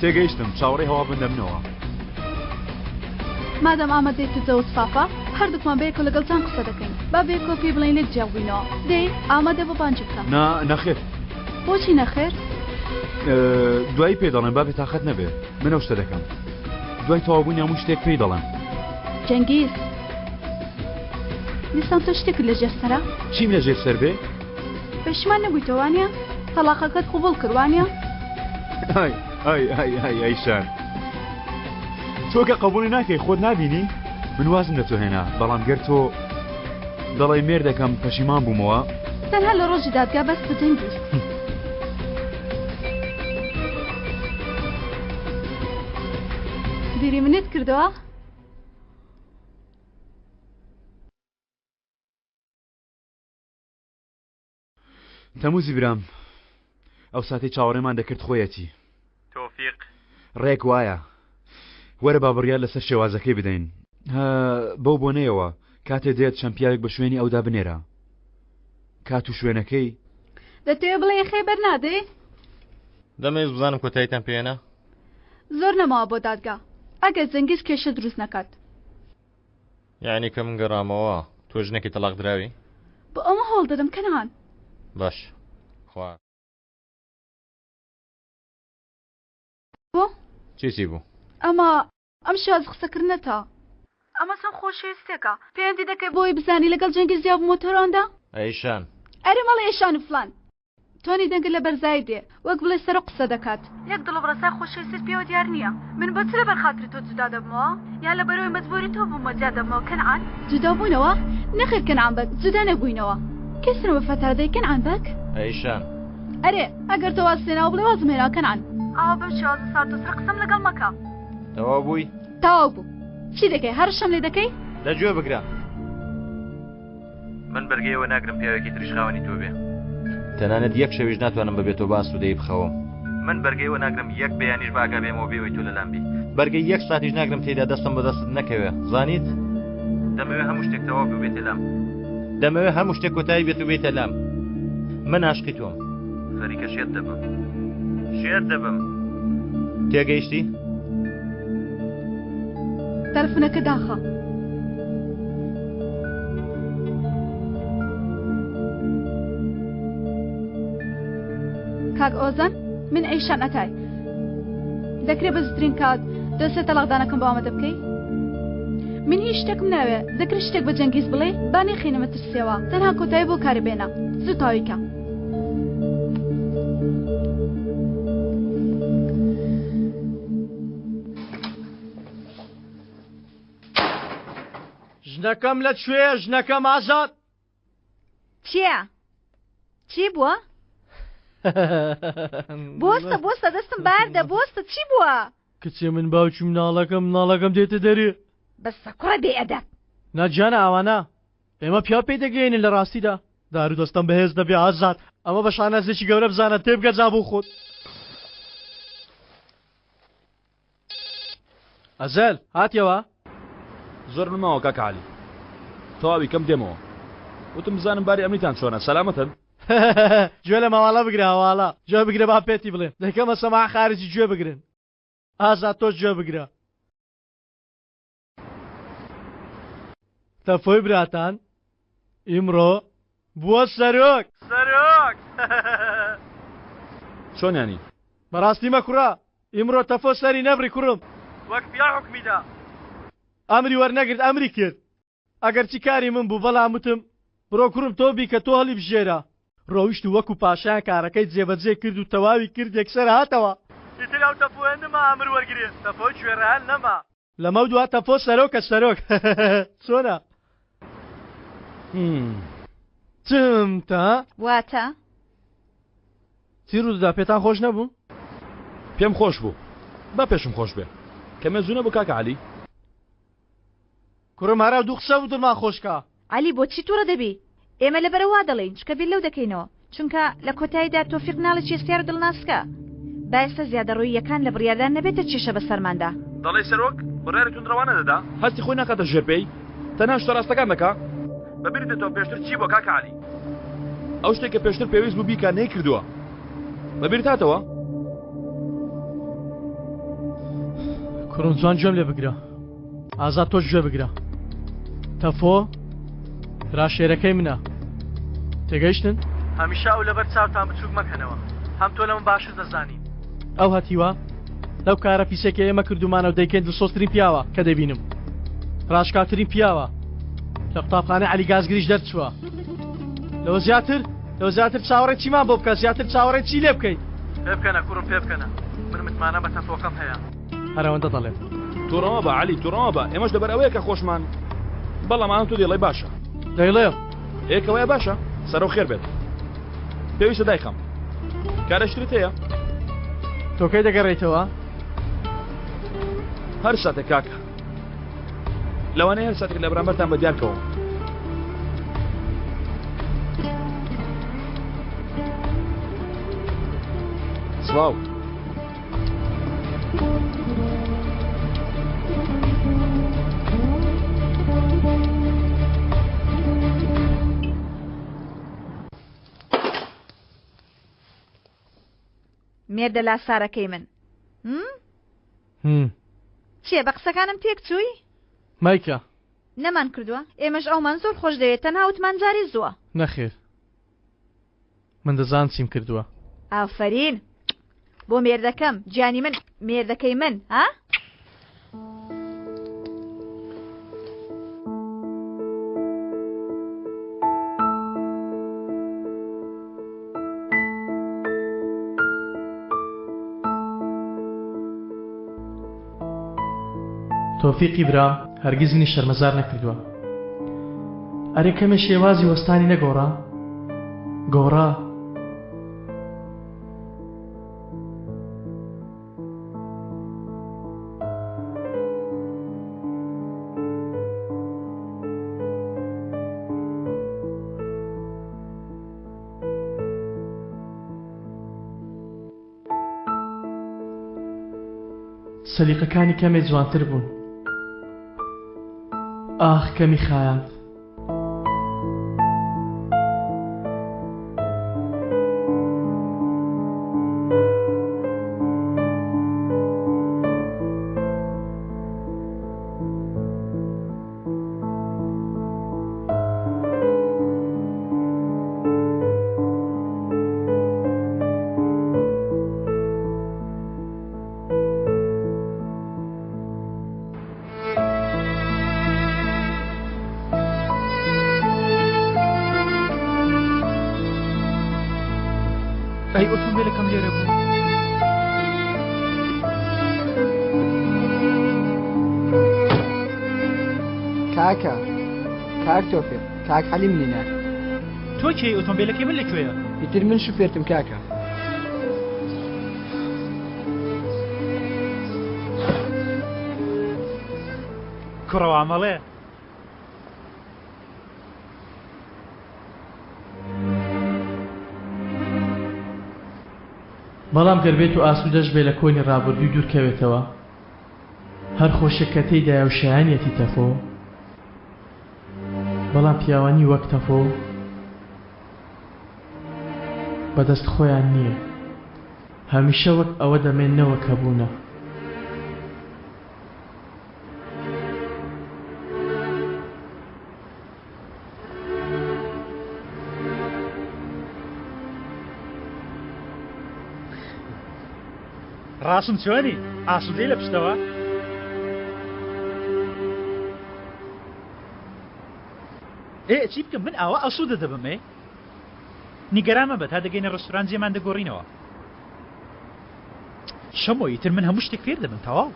تێگەیشتم، چاوەڕێی هەواڵ بن لە منەوە. مادام ئامادەیت و جەوت سافە، هەردووکمان بەیەکەوە لەگەڵ جان قسە دەکەین. با بەیەکەوە پێی بڵێین لێک جیا بووینەوە. دەی، ئامادە بە بانگی بکە. نا، نەخێر. بۆچی نەخێر؟ دوایی پێی دەڵێم، با بێتاقەت نەبێ. من ئەو شتە دەکەم. دوای تەواوبوونی هەموو شتێک پێی دەڵێم. جەنگیز، دیسان تۆ شتێکت لە ژێر سەرە؟ چیم لە ژێر سەر بێ؟ پەشیمان نەبوویتەوە وانیە؟ تەڵاقەکەت قبوڵ کرد وانیە؟ ئای ئای ئای ئای ئەیشان تۆ کە قبوڵی ناکەی خۆت نابینی؟ من وازم لە تۆ هێنا بەڵام گەر تۆ دەڵێی مێردەکەم پەشیمان بوومەوە. تەنها لە ڕۆژی دادگا بەس بە جەنگیز. بیری منت کردەوە؟ تەموزی برام ئەو ساتەی چاوەڕێمان دەکرد خۆیەتی. تۆفیق. ڕێک وایە. وەرە با بڕیار لەسەر شێوازەکەی بدەین. هە بەو بۆنەیەوە کاتێ دێت چەند پیاوێک بە شوێنی ئەودا بنێرە. کات و شوێنەکەی. دەتەوێ بڵێی یەخەی بەرنادەی؟ دەمەویست بزانم کۆتاییتان پێهێنا؟ زۆر نەماوە بۆ دادگا ئەگەر جەنگیز کێشە دروست نەکات. یەعنی کە من گەڕامەوە تۆ ژنێکی تەڵاق دراوی؟ بۆ ئەوە هەوڵ دەدەم کەنعان. باش خوا. بۆ؟ چی چی بوو؟ ئەمە ئەم شێواز قسەکردنەتە. ئەمە چەند خۆشەویستێکە. پەیوەندی دەکەی بۆ ئەوەی بزانی لەگەڵ جەنگیز جیا بوومەوە تۆرۆندا؟ ئەیشان. ئەرێ مەڵێ ئەیشان و فلان. تۆنی دەنگت لە بەرزایی دێ وەک بڵێ سەرۆک قسە دەکات. یەک دڵۆپ ڕەسای خۆشەویستیت پێوە دیار نییە. من بۆ چ لەبەر خاتری تۆ جودا دەبمەوە؟ یان لەبەرئەوەی مەجبوری تۆ بوومەوە جیا دەبمەوە کەنعان؟ جودا بوونەوە؟ نەخێر کەنعان بەگ جودا نەبووینەوە. کەی سەرم بە فەتار دەی کەنعان بەگ؟ ئەیشان. ئەرێ ئەگەر تۆ وازت هێناوە بڵێ وازم هێناوە کەنعان. ئاوا بەم شێوازە سارد و سڕ قسەم لەگەڵ مەکە. تەواو بووی؟ تەواو بوو. چی دەکەی؟ هەڕەشەم لێ دەکەی؟ دە گوێ بگرە. من بەرگەی ئەوە ناگرم پیاوێکی تریش خاوەنی تۆ بێ. تەنانەت یەک شەویش ناتوانم بەبێ تۆ بە ئاسوودەیی بخەوم. من بەرگەی ئەوە ناگرم یەک بەیانیش بە ئاگا بێمەوە بێ ئەوەی تۆ لەلام بی. بەرگەی یەک ساتیش ناگرم تێیدا دەستم بە دەستت نەکەوێ. زانیت؟ دەمەوێ هەموو شتێک تەواو بێ و بێیتە لام. دەمەوێ هەموو شتێک کۆتایی بێت و بێیتە لام. من ئاشقی تۆم. خەریکە شێت دەبم. شێت دەبم. تێگەیشتی؟ تەلەفونەکە داخە. کاک ئۆزان من ئەیشان ئەتای دەکرێ بە زووترین کات دۆسێ تەلاقدانەکەم بۆ ئامادە بکەی من هیچ شتێکم ناوێ دەکرێت شتێک بە جەنگیز بڵێ با نەیخەینە مەترسیەوە تەنها کۆتایی بۆ کارە بێنە زوو تەواوی کە. ژنەکەم لە کوێیە ژنەکەم ئازاد؟ چییە؟ چی بووە؟ بۆستە بۆستە دەستم باردە بۆستە چی بووە؟ کچێ من باوکی مناڵەکەم مناڵەکەم دێتە دەرێ بەسە کوڕە بێ ئەدەب نا گیانە ئاوانە ئێمە پیاو پێی دەگەیەنین لە ڕاستیدا دارو دەستەم بەهێز دەبێ ئازاد ئەمە بە شانازێکی گەورە بزانە تێبگە جا بۆ خۆت ئەزەل هاتیەوە؟ زۆر نەماوە کاکە عەلی تەواوی کەم دێمەوە وتم بزانم باری ئەمنیتان چۆنە سەلامەتن؟ گوێ لە مەواڵە بگرە هەواڵە گوێ بگرە با پێتی بڵێم دەکەمە سەما خارجی گوێ بگرن ئازاد تۆش گوێ بگرە تەفۆی براتان ئیمڕۆ بووە سەرۆک. سەرۆک. چۆن یانی؟ بەڕاستی مە کوڕە ئیمڕۆ تەفۆ سەری نەبڕی کوڕم. وەک پیاو حوکمی دا. ئەمری وەرنەگرت ئەمری کرد. ئەگەرچی کاری من بوو بەڵام وتم بڕۆ کوڕم تۆ بیکە تۆ هەڵیبژێرە. ڕۆیشت و وەکو پاشایان کارەکەی جێبەجێ کرد و تەواوی کرد یەکسەر هاتەوە. ئیتر ئەو تەفۆیە نما ئەمر وەرگرێ تەفۆی کوێرەیان نەما. لەمەودوا تەفۆ سەرۆکە سەرۆک چۆنە؟ چم تا؟ واتە؟ چی ڕوودەدا پێتان خۆش نەبوو؟ پێم خۆش بوو با پێشم خۆش بێ کەمێ زوو نەبوو کاکە عەلی؟ کوڕم هەرا دوو قسە بوو دڵمان خۆش کا. عەلی بۆچی توڕە دەبی؟ ئێمە لەبەرە وا دەڵێین چونکە بیر لەو دەکەینەوە چونکە لە کۆتاییدا تۆفیق مناڵێکی هەستیار و دڵناسکە با ئێستا زیادەڕۆییەکان لە بڕیاردان نەبێتە کێشە بەسەرماندا. دەڵێی سەرۆک بڕیاری توندڕەوانە دەدا؟ هەستی خۆی ناخاتە ژێر پێی تەنها شتە ڕاستەکان دەکا؟ بە بیرت دێتەوە پێشتر چی بووە کاکە عەلی؟ ئەو شتەی کە پێشتر پێویست بوو بیکا نەیکردووە بە بیرت هاتەوە؟ کوڕم جوان گوێم لێ بگرە ئازاد تۆش گوێ بگرە تەفۆ برا شێرەکەی منە تێگەیشتن؟ هەمیشە ئەو لەبەر چاوتان بچووک مەکەنەوە هەم تۆ لەمن باشتر دەزانی ئەو هەتیوە لەو کارە پیسەی کە ئێمە کردوومانە و دەیکەین دڵسۆزترین پیاوە کە دەیبینم ڕاشکاوترین پیاوە لە قوتابخانەی عەلی گازگریش دەرچووە لەوە زیاتر لەوە زیاتر چاوەڕێی چیمان بۆ بکە زیاتر چاوەڕێی چی لێ بکەیت پێ بکەنە کوڕم پێ بکەنە من متمانە بە تەفۆکەم هەیە هەر ئەوەندە دەڵێم. توڕە مەبە عەلی توڕە مەبە ئێمەش لەبەر ئەوەیە کە خۆشمان بەڵام ئەم تۆ دەیڵێی باشە. دەیڵێم. ئێ کەوایە باشە سەرەو خێر بێت پێویستە دایخەم کارێکی ترت هەیە؟ تۆ کەی دەگەڕێیتەوە؟ هەر ساتێک کاکە لەوانەیە هەر ساتێک لە بەرامبەرتان بە دیار کەوم. سڵاو. مێردە لاسارەکەی من هم؟ چییە بە قسەکانم تێک چووی؟ مایکە نەمان کردووە ئێمەش ئەومان زۆر خۆش دەوێت تەنها وتمان جارێ زووە نەخێر من دەزانم چیم کردووە. ئافەرین بۆ مێردەکەم گیانی من مێردەکەی من ها؟ تۆفیقی برام هەرگیز منی شەرمەزار نەکردووە ئەرێ کەمێ شێوازی وەستانی نەگۆڕا؟ گۆڕا. سەلیقەکانی کەمێ جوانتر بوون. ئاخ کەمی خایاند. ئەی ئۆتۆمبیلەکەم لێرە بوو. کاکە کاک تۆفیق کاک عەلی منی نارد. تۆ کێی ئۆتۆمبیلەکەی من لەکوێیە؟ ئیتر من شوفێرتم کاکە. کوڕە وا مەڵێ. بەڵام گەر بێتو ئاسودەش بێ لە کۆنی ڕابردووی دوورکەوێتەوە هەر خۆشیەک کە تێیدایە و شایەنیەتی تەفۆ بەڵام پیاوانی وەک تەفۆ بەدەست خۆیان نییە هەمیشە وەک ئەوە دەمێننەوە کە بوونە. ڕاسم چۆنی؟ ئاسوودەی لە پشتەوە؟ ئێ چی بکەم من ئاوا ئاسوودە دەبم ئێ نیگەران مەبە تا دەگەینە ڕێستوران جێمان دەگۆڕینەوە شەمۆ ئیتر من هەموو شتێک فێر دەبم تەواو.